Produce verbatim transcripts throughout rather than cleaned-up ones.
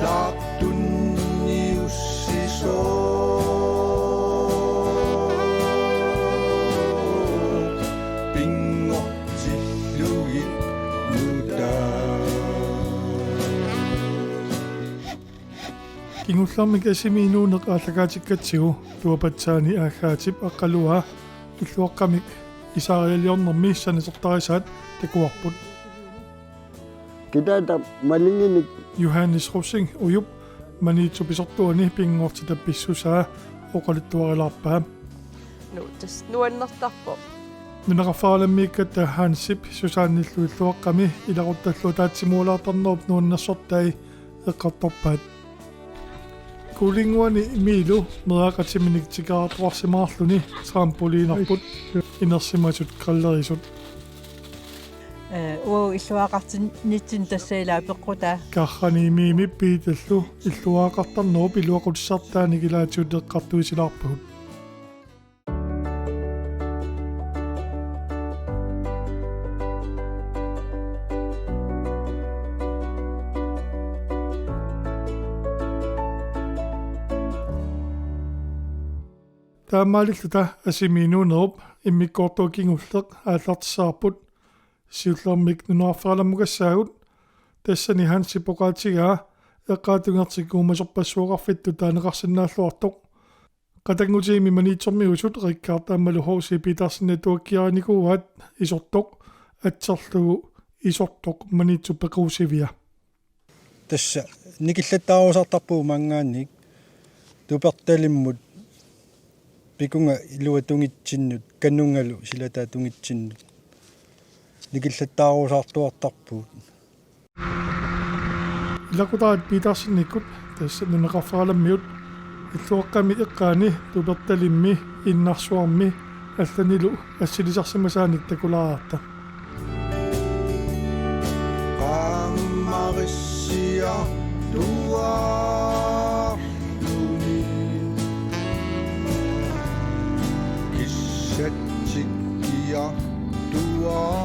Laartunniussisooq pinngortillugit nutaaq. Kingullermik Asimi inuuneq aallakaatikkatsigu Tuapatsaani Aaggaatip Aqqaluaa illuaqqamik isaarialiornermi sanasertarisaat takuarput. Kitaata malinginik. Johannes Rosing Ujup Maniitsup isortuani pinngortitap pissusaa oqaluttuarilaarpaa. Nu, tassa nuannertarpoq. Nunaqarfik Alammiikkatta Hansip Susanillu illuaqqami ilaquttallu ataatsimuulaartarnerup nuannersortai eqqartorpaat. Kuulinnguani Miilu meeraqatiminik tikeraartoqarsimaarluni trampoliinerput inersimasut qallerisut. Ee, uu illuaqqartinnitsinni tassa ilaa peqqutaa. Karrani Miimi Piitallu illuaqqartarnerup iluaqutissartaanik ilaatigut eqqartuisilaarpagut. Taamaalilluta Asimi inuunerup immikkoortoq kingulleq aallartissavarput. Siullermik nunaqarfik Alammukassaagut, tassani Hansip oqaatigaa eqqaatungertik uumasorpassuaqarfittut taaneqarsinnaalluartoq. Qatanngutiimi Maniitsormiusut Richard aammalu H C Petersen atuakkiarinikuuaat isortoq atserlugu isortoq Maniitsup pequusivia. Tassa nikillattaarusaartarpugut maanngaanniit tupertalimmut pikunga ilua tungitsinnut kanungalu silataa tungitsinnut nikillattaarusaartuartarpugut. Ilaqutaat Petersenikkut tassa nunaqarfik Alammiut illuaqqami eqqaani tupertalimmi innarsuarmi allanilu assilisarsimasaanik takulaarta. Qaammarissia tuaarluni kissatsikkia tuaarluni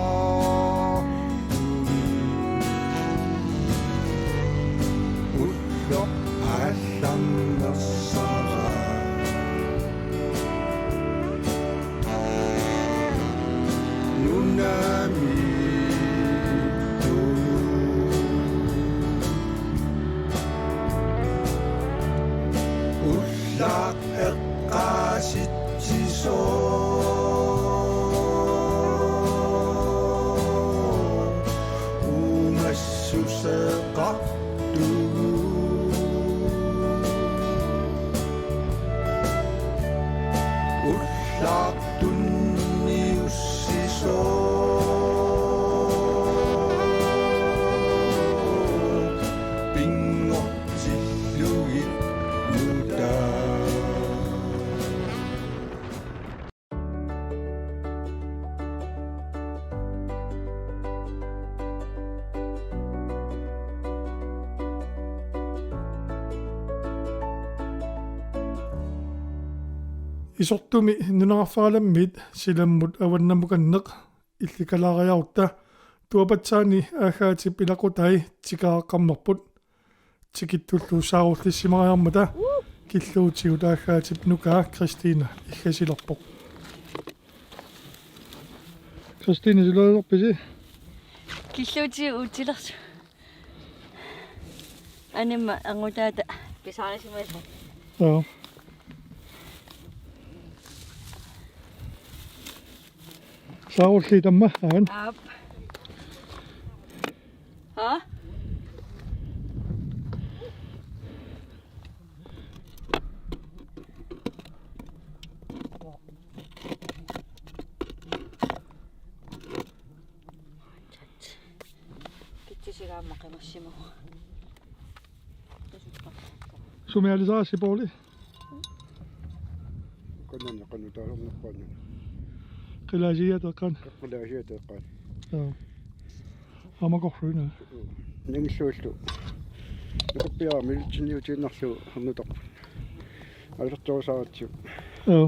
ulloq aallarnersara. Nunami ullaq eqqaasitsisooq uumassuseqartugut. Ullaq tunniussisooq pinngortillugit nutaaq. Isortumi nunaqarfik Alammiit silammut avannamukanneq illikalaariarutta Tuapatsaani Aaggaatip ilaqutai tikeraqqammerput. Tikittullu saarullissimariarmata killuutigut Aaggaatip nukaa Kristina iggasilerpoq. Kristina, suliarilerpisi? Killuutigut uutilersoq. Anima angutaata pisaarisimasoq. Joo. Saarulliit tamma, aan. Aap. Ha? Kitsisigaamma qimassimagu. Sumialisarassi Pouli? Qanani qanutaalernarpaani. Qilaasiateqqan. Qilaasiateqqan. Joo. Aamakorsuina. Nangilluullu. Nukappiarami ilitsinniutiinnarlugu arnutarput. Aalisartorusaaratsigu. Joo.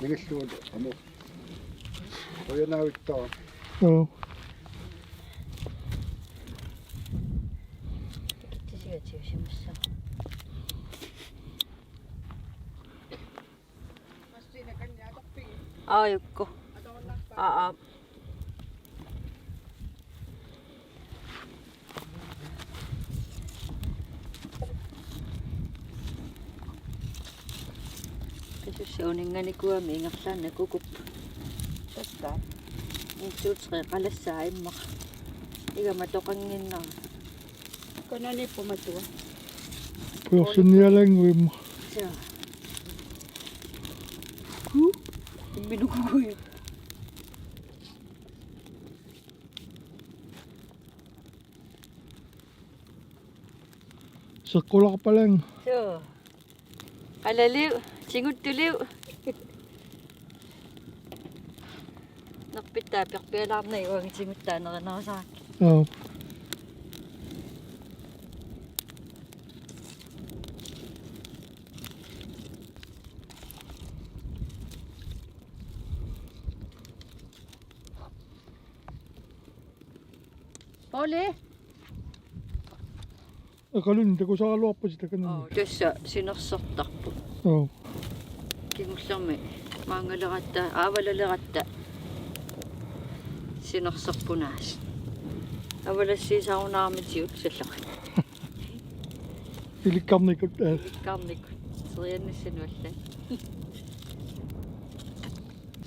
Nangilluullu amu. Ujanaavittaa. Joo. Iatiusimassa. Aajukku. Aa, aa. Qisussat uninnganikuugami ingerlaannaq ukuppoq. Tassa. En, to, tre, qalassaa immaqa. Igama toqannginnera. Kanani pumatua. Puorsinnialaannguit immaqa. Sia. Hu. Imminukukui. Seqqularpalaannga. Suu. Qalaliu, tiguttuliu. Nerpittaa perpialaarnagit uanga tiguttaa nerinerusarakkit. Joo. Ole. Aqalunni takusaraluarpasi takanani. Oo, tassa sinersortarput. Oo. Kingullermi maanngaleratta, aavallaleratta sinersorpunaas. Avalassiisarunaarmitigut salloqi. Ilikkarnikut, aa. Ilikkarnikut. Seriannissanut allat.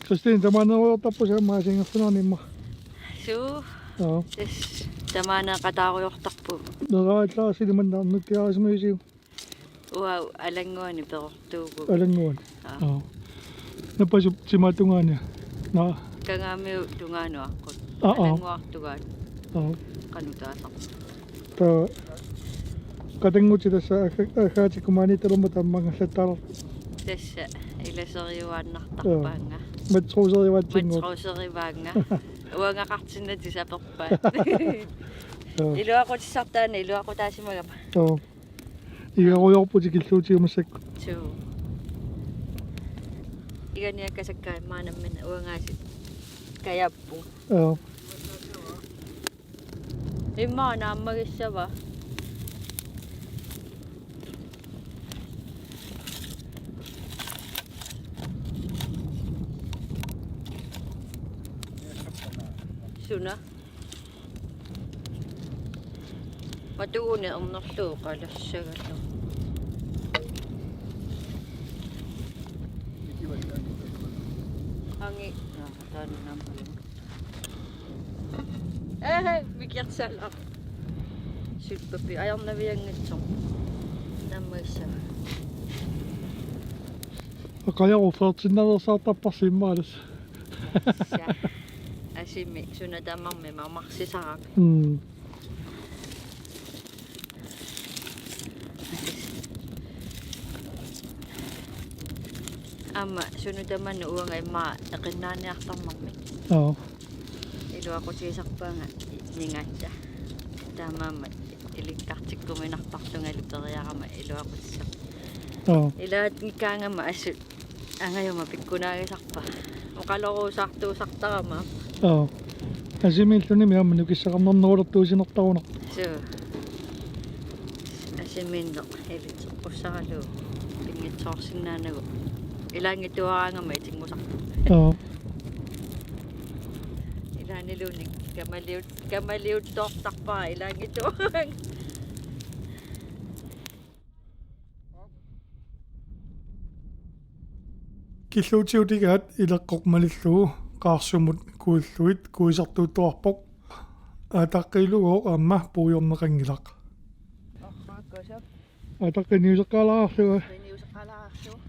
Kristin, tamaanerujoortarpusi aamma aasiit ingerlanerani immaqa. Suu. Joo. Tassa tamaaneqataarujoortarpugut. Neraallaarsimanna arnukkiarisimajusiuk. Uanga Alannguani perortuuvugut. Alannguani. Aa. Aa. Napasup timaatungaani. Naa. Kangaamiut tungaanut aqqut. Aa, aa. Alannguartungaanut. Aa. Qanoq taasarpa. Taava qatanngutit tassa aagga-, aaggaatikkumaaniittalermat taamaangallattaalerput. Tassa ilaseriuaannartarpaannga. Joo. Matroserivaatsinngooq. Matroserivaannga. Uangaqartinnatik saperpaat. Joo. Iluaqutissartaanna iluaqutaasimagama. Joo. Igarujoorputit killuutigut massakkut. Suu. Iganiakkasakka immaqa nammineq uangaasiit kajappunga. Joo. Immaqa naammagissava. Suna. Matugunik ernerlugu qalassagalugu. Angi, naa, taanna naammalima. Ehe, mikiarsaalaaq. Sulpappi ajornavianngitsoq. Naammagissava. Aqajaru fyrretiinnaveersaartarparsi immaqa tassa. Tassa. Asimi suna tamarmi mamarsisarami. Mm. Aamma suna tamanna uanga immaqa eqinnaaniartarnermik. Joo. Iluaqutigisarpaanga ningatta. Taamaammat ilikkartikkuminartarlungalu periarama iluaqutissarput. Joo. Ilaanngikkaangama assut angajuma pikkunaagisarpara. Oqalorusaartuusartarama. Joo. Asimiillunimi aamma nukissaqarnarnerulertuusinertarunarpoq. Suu. Asimiinneq ilitseqqussaralugu pinngitsoorsinnaanagu. Ilaanngitsuaraangama itinngusarpoq. Joo. Ilaanniluunniit kamaliut-, kamaliuttoortarpara ilaanngitsuaraangama. Killuutigutigaat ileqqoq malillugu Qaarsumut kuillugit kuisartuuttuarpoq. Aataqqiilugooq aamma puigorneqanngilaq. Ormaakkosa. Aataqqiniuseqqaalaarlugu. Qiniuseqqaalaarlugu.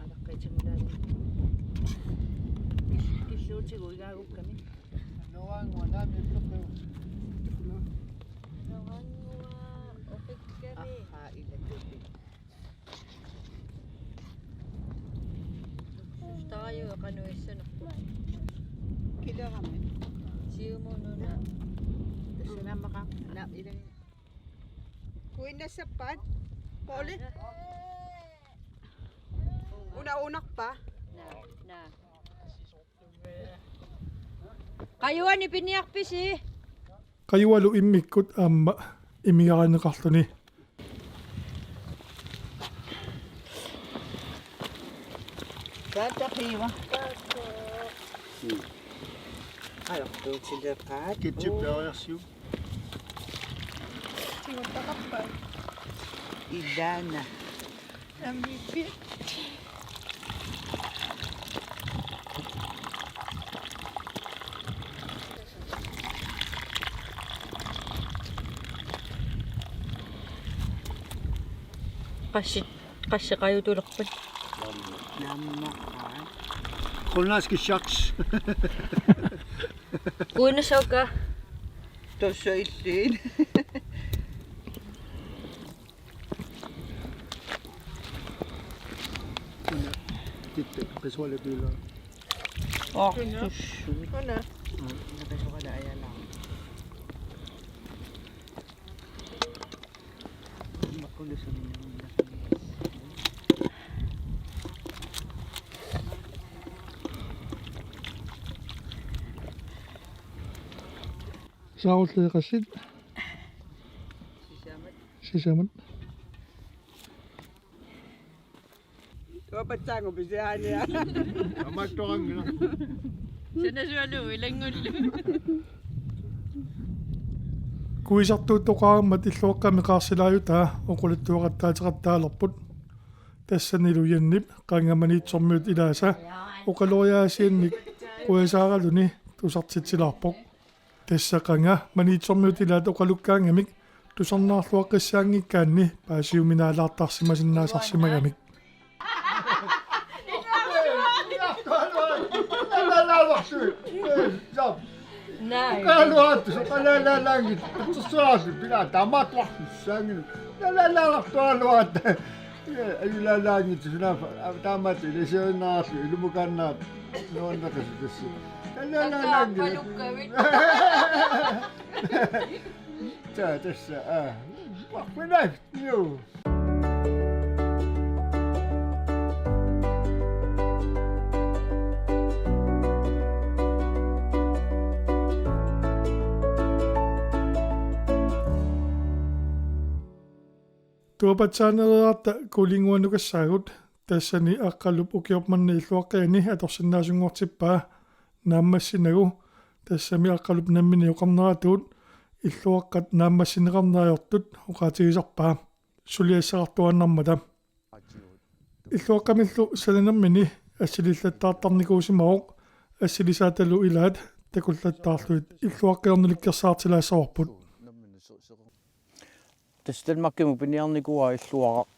Aataqqiitinngulaani. Killuutigut igaagukkami. Noraannguaq naammi ippeqqiu. Noraannguaq oqikkami. Ahaa, ilatuupi. Taaju qanoq issanerput. Kilerami. Siumut una. Tassunaammaqa. Na, ilagi. Kuinnassappat. Poli. Una unarpa. Na, na. Qajuani piniarpisi? Qajualu immikkut aamma imigaarineqarluni. Taata qiiva. Ajortuutileqaat. Kitsippiariarsiuk. Tigutaqarpa? Ilaana. Ammipi. Qassit, qassit qajutulerpat. Naammaqqaat. Grønlandske sharks. Kuinasauka. Tuossa illiin. Una, titta, pesualapila. Oh, sussu. Una. Una pesuala ajala. Makulusun. Saarulleeqassit. Sisamat. Sisamat. Tuapatsaangu pisiaania. Amattuanngila. Sanasualu ilanngullu. Kuisartuuttoqarammat illuaqqami qaarsilaajutaa oqaluttuaqattaateqattaalerput. Tassanilu Jennip qanga Maniitsormiut ilaasa oqaloriaasiannik qujasaaraluni tusartitsilaarpoq. Tassa qanga Maniitsormiut ilaat oqalukkaangamik tusarnaarluaqqissaanngikkaanni paasiuminaalaartarsimasinnaasarsimagamik. Naa. Oqaluaattu, oqalalaalaanngit, tersuaarlu, pilaa, taamaattuartussaanngilaq. Oqalalaalaartualuaatta. Ajulaalaanngit, sunaaffa, taamaat, ilisiuinnaarlu, ilumukaannaat, nuanneqasut tassa. Oqalalaalaanngit. Palukkaavit. Taa, tassa, aa. Wah, wah, nice. Joo. Tuapatsaanereeratta Kolinguanukassaagut, tassani Aqqalup ukiormanna illuaqqiani atorsinnaasunngortippaa naammassinagu, tassami Aqqalup nammineq oqarneratuut illuaqqat naammassineqarneq ajortut oqaatigisarpaa suliassaqartuaannarmata. Illuaqqamillu sananermini assilillattaartarnikuusimavoq, assilisaatalu ilaat takullattaarlugit illuaqqiornilikkersaartilaassavarput. Tassa Danmarkimut piniarnikuuara illuaraq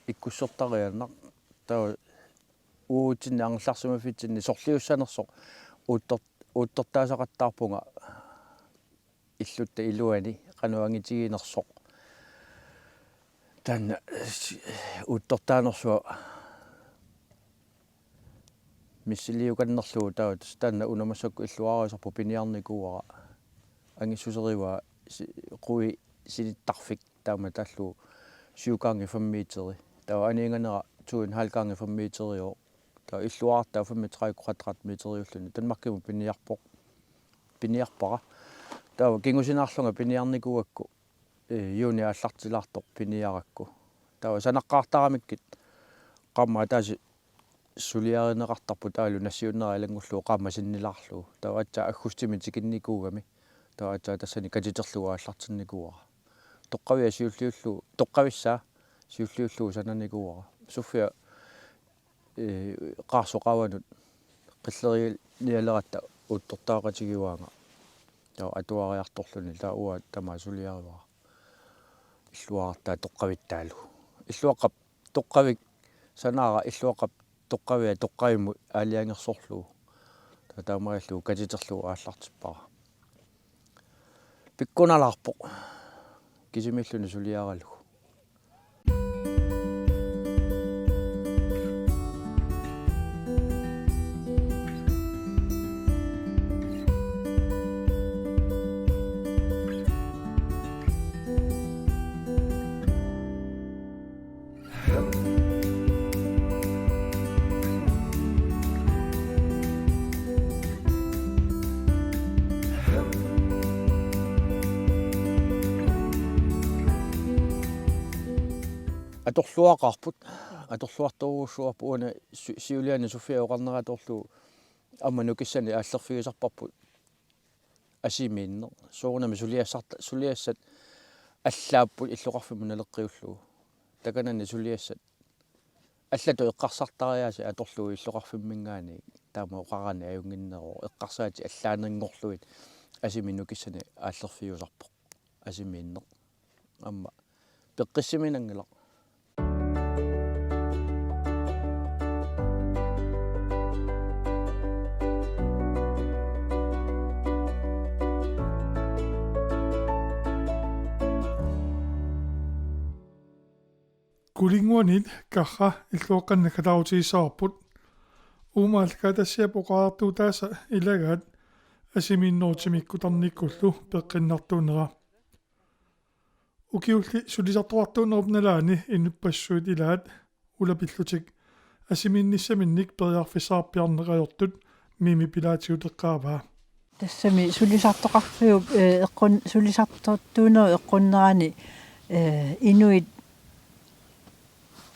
ikkussortariaannaq. Taava uatsinnut angerlarsimaffitsinni sorliussanersoq uuttor-, uuttortaasaqattaarpunga illutta iluani qanoq angitiginersoq. Taanna s-, uuttortaanersunga missiliukannerlugu taava tassa taanna una massakkut illuaraasorput piniarnikuuara. Angissuserivaa si-, qui sinittarfik taama taallugu syv gange fem meteri. Taava anianganera to en halv gange fem meteriuvoq. Taava illuaraq taava femogtredive kvadratmeteriulluni Danmarkimut piniarpoq. Piniarpara. Taava kingusinaarlunga piniarnikuugakku, ee, juuni aallartilaartoq piniarakku. Taava sanaqqaartaramikkit qaammat ataaseq suliarineqartarpoq taavalu nassiunnera ilanngullugu qaammat sinnilaarlugu. Taava aatsaat aggustimi tikinnikuugami. Taava aatsaat tassani katiterlugu aallartinnikuuara. Toqqavia siulliullugu, toqqavissaa siulliullugu sananikuuara. Sofia, ee, qaarsoq qaavanut qillerinialeratta uuttortaqatigiuaanga. Taava atuariartorluni taava uanga tamaat suliarivara. Illuaraq taava toqqavittaalu. Illuaqqap toqqavik sanaara illuaqqap toqqavia toqqavimmut aalajangersorlugu. Taava taamaalillugu katiterlugu aallartippara. Pikkunalaarpoq. Kisimiilluni suliaralugu. atorluaqarput, atorluartorujussuarput, uani si-, siuliani Sofia oqarnera atorlugu aamma nukissanik aallerfigisarparput asimiinneq. Soorunami suliassarta-, suliassat allaapput illoqarfimmut naleqqiullugu. Takanani suliassat allatut eqqarsartariaasii atorlugu illoqarfimminngaanniit, taama oqarani ajunnginneruvoq, eqqarsaatit allaaninngorlugit asimi nukissanik aallerfiusarpoq asimiinneq. Aamma peqqissiminanngilaq. Kulinguanit Karra illuaqqanut naggataarutigissavarput. Uummaalli Kaatassiap oqariartuutaasa ilagaat asimiinnerup timikkut tarnikkullu peqqinnartuunera. Ukiulli sulisartoqartuunerup nalaani inuppassuit ilaat ulapillutik asimiinnissaminnik periarfissaqarpiarneq ajortut Mimi Pilaatiuteqqaavaa. Tassami sulisartoqarfiup, eh, eqqun-, sulisartortuunerup eqqunnerani, eh, inuit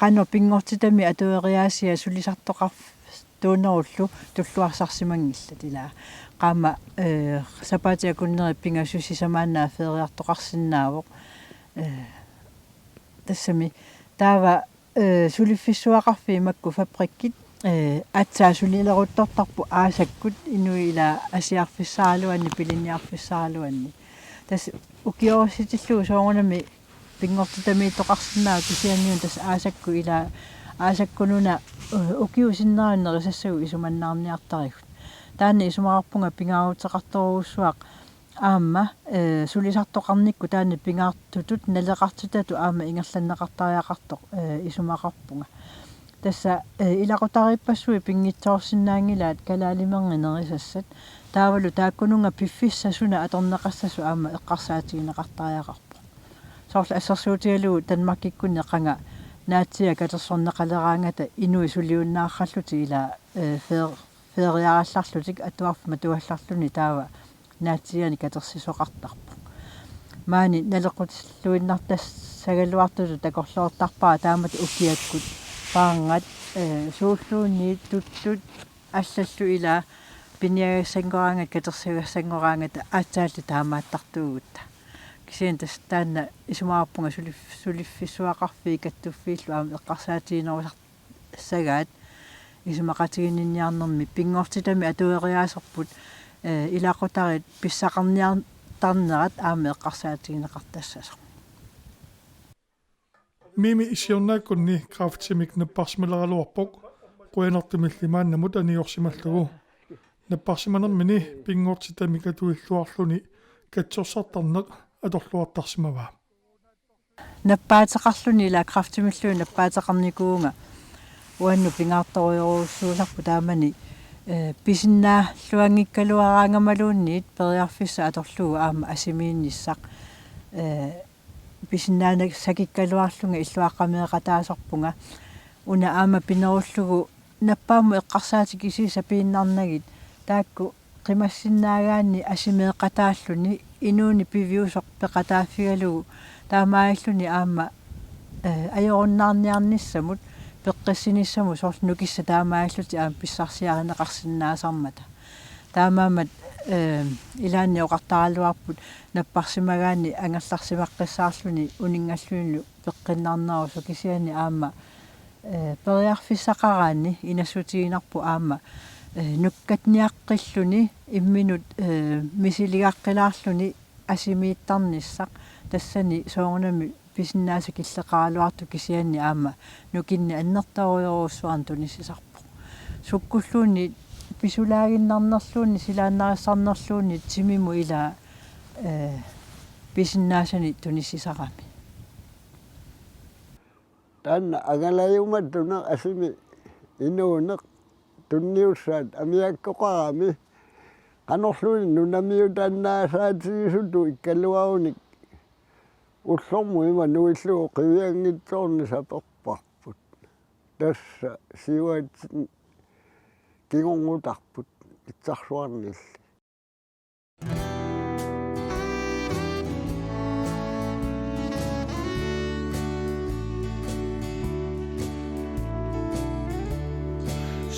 qanoq pinngortitami atueriaasia sulisartoqartuunerullu tulluarsarsimanngillat ilaa. Qaammat, eh, sapaatip akunneri pingasut sisamaannaat feeriartoqarsinnaavoq. Eh, tassami taava, eh, suliffissuaqarfiit makku fabrikkit, eh, aatsaat sulileruttortarput aasakkut inuit ilaa asiarfissaraluanni, pilinniarfissaraluanni. Tassa ukiorsitillugu soorunami pinngortitamiittoqarsinnaavoq, kisianni tassa aasakkut ilaa, aasakkununa, eh, ukiut sinnera nerisassagut isumannaarniartarigut. Taanna isumaqarpunga pingaaruteqartorujussuaq aamma, eh, sulisartoqarnikkut taanna pingaartutut naleqartitatut aamma ingerlanneqartariaqartoq, eh, isumaqarpunga. Tassa, eh, ilaqutariippassuit pinngitsoorsinnaanngilaat kalaalimerngit nerisassat. Taavalu taakkununnga piffissaq suna atorneqassasoq aamma eqqarsaatigineqartariaqarpoq. Soorlu assersuutigalugu Danmarkikkunni qanga naatsiiat katersorneqaleraangata inuit suliunnaarrallutik ilaa, eh, feer-, feeriarallarlutik atuarfik matugallarluni taava naatsiianik katersisoqartarpoq. Maani naleqqutilluinnartassagaluartutut takorloortarpara taamatut ukiakkut paarngat, eh, suulluunniit tullut allallu ilaa piniagassanngoraangata katersugassanngoraangata aatsaallu taamaattartuugutta. Kisianni tassa taanna isumaqarpunga sulif-, suliffissuaqarfiit kattuffiillu aamma eqqarsaatiginerusar-, sagaat isumaqatiginninniarnermi pinngortitami atueriaaserput, eh, ilaqutariit pissaqarniartarnerat aamma eqqarsaatigineqartassasoq. Mimi siornaakkunni kræftimik napparsimaleraluarpoq, qujanartumilli maannamut aniorsimallugu. Napparsimanermini pinngortitamik atuilluarluni katsorsartarneq atorluartarsimavaa. Nappaateqarluni ilaa kræftimilluunniit nappaateqarnikuuvunga uannut pingaartorujorujussuusarput taamani, eh, pisinnaalluanngikkaluaraangamaluunniit periarfissaq atorlugu aamma asimiinnissaq, eh, pisinnaanasakikkaluarlunga illuaqqameeqataasorpunga. Una aamma pinerullugu nappaammut eqqarsaatit kisiisa piinnarnagit taakku qimassinnaagaanni asimeeqataalluni inuuneq piviusoq peqataaffigalugu taamaalilluni aamma, eh, ajorunnaarniarnissamut peqqissinissamut soorlu nukissat taamaalillutik aamma pissarsiarineqarsinnaasarmata. Taamaammat, eh, ilaanni oqartaraluarput napparsimagaanni angerlarsimaqqissaarluni uninngallunilu peqqinnarnerusoq kisianni aamma, eh, periarfissaqaraanni inassutiginarpoq aamma, eh, nukkatniaqqilluni imminut, eh, misiligaqqilaarluni asimiittarnissaq tassani soorunami pisinnaasat killeqaraluartut kisianni aamma nukinnik annertoorujorujussuarnik tunissisarpoq. Sukkulluunniit pisulaaginnarnerluunniit silaannarissarnerluunniit timimut ilaa, eh, pisinnaasanik tunissisarami. Taanna angalajumattuneq asimi inuuneq tunniussaat amiakkoqarami qanorluunniit nunamiutaannaasaatigisutut ikkaluarunik ullormut ima nuillugu qivianngitsoorneq saperparput. Tassa siuaatsinni kingornutarput itsarsuarnilli.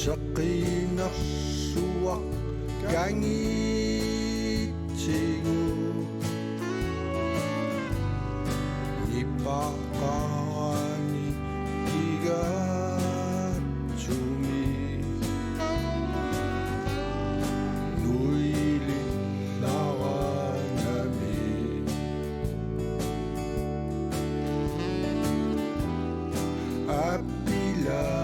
Seqinersuaq kangitsigu nipaqarani kigaatsumi nuilillaranami. Appilaalluni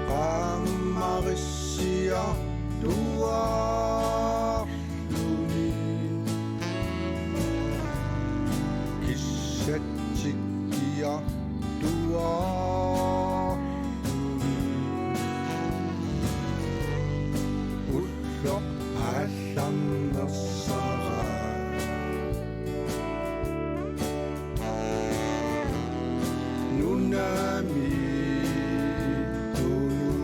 qammarissiartuaarluni kissatsikkiartuaarluni ulloq aallarnersara nunami tunu.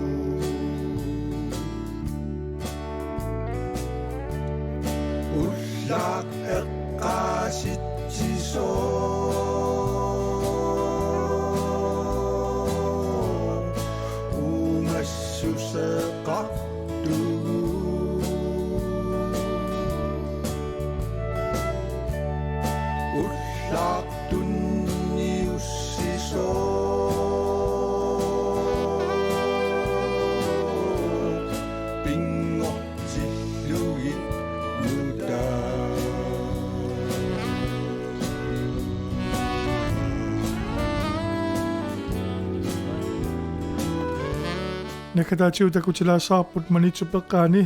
Ullaq eqqaasitsisoq uumassuseqartugut. Ullaq tunniussisoq pinngortillugit nutaaq. Naggataatigut takutilaassavarput Maniitsup eqqaani,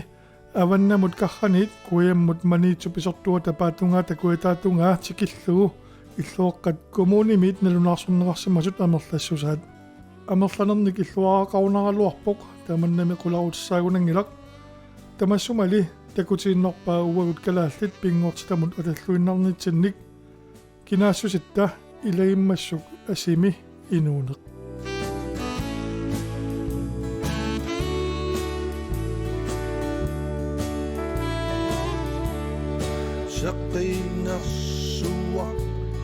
avannamut karraniit kujammut Maniitsup isortuata paatsungaa takujataatungaa tikillugu illuaqqat kommunimiit nalunaarsorneqarsimasut amerlassusaat. Amerlanernik illuaraqarunaraluarpoq, tamannami qularutissaagunanngilaq. Tamassumali takutiinnarpaa uagut kalaallit pinngortitamut atalluinnarnitsinnik. Kinaassusitta ilagimmassuk asimi inuuneq. Seqinersuaq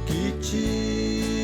kiitii